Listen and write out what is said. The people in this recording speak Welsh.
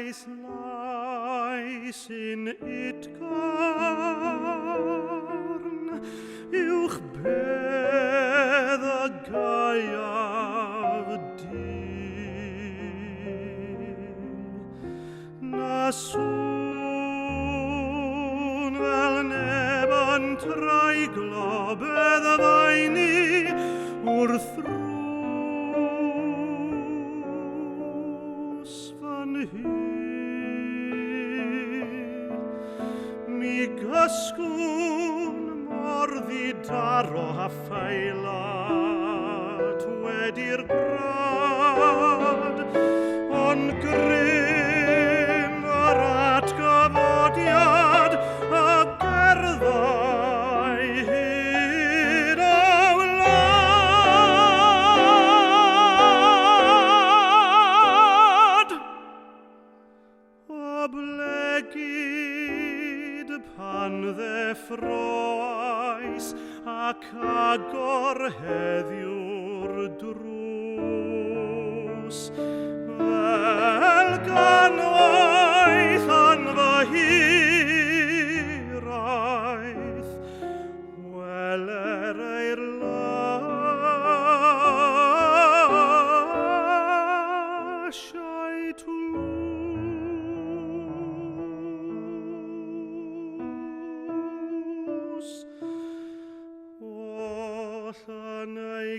Clywais lais yn utgorn uwch bedd y gaeaf du. Na sŵn fel neb yn treiglo beddfaeni wrth ddrws fy nhŷ. Mi gysgwn mor ddidaro a ffeilat wedi'r brad, ond grym yr atgyfodiad a gerddai hyd y wlad. Oblegid pan ddeffroais ac agor heddiw'r drws, fel ganwaith yn fy hiraeth, weler eir lasiau tlws, oll yn ei